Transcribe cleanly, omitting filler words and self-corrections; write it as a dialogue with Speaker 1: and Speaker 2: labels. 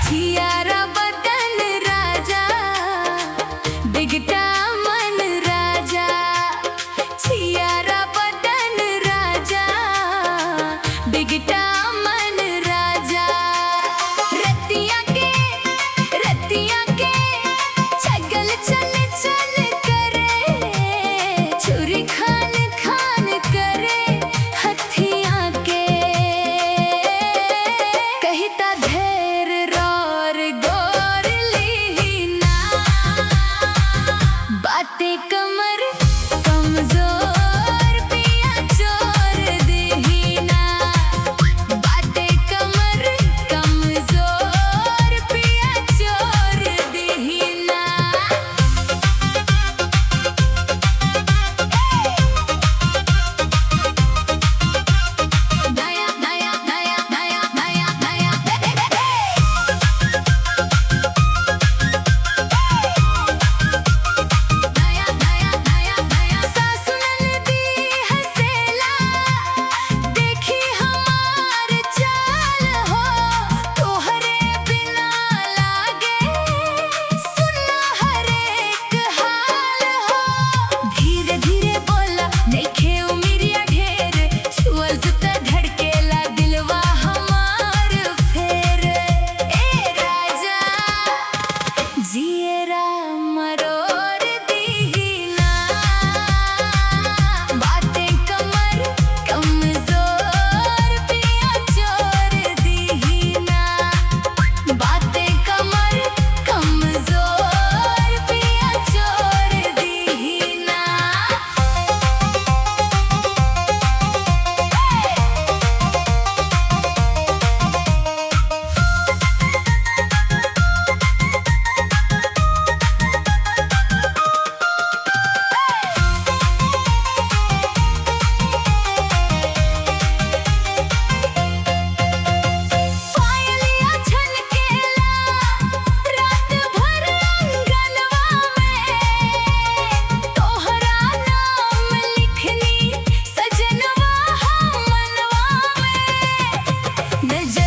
Speaker 1: छियारा बदन राजा, बिगटा मन राजा। छियारा बदन राजा, बिगटा मन राजा। रतिया के, रतिया के छगल चल चल करे, छुरी खान खान करे हथिया के। कहिता ढेर रोर गोर लीना, बातें कमर कमजोर पिया चोर दीना। बातें कमर कमजोर पिया चोर दीना। नया नया नया नया नया नया। नया नया नया नया। सासु ननदी हसेला देखी हमार चाल हो, तोहरे बिना लागे सुना हर एक हाल हो। धीरे धीरे बोला, नइखे उमिरिया ढेर, छुअल त धड़केला दिलवा हमार फेर। ए राजा, जियरा मरोर दीना। बातें कमर कमजोर पिया चोर दीना। बातें कमर कमजोर पिया चोर दीना। पायलिया छनकेला रात भर अंगनवा में, तोहरा नाम लिखनी सजनवा हम मनवा में। नजर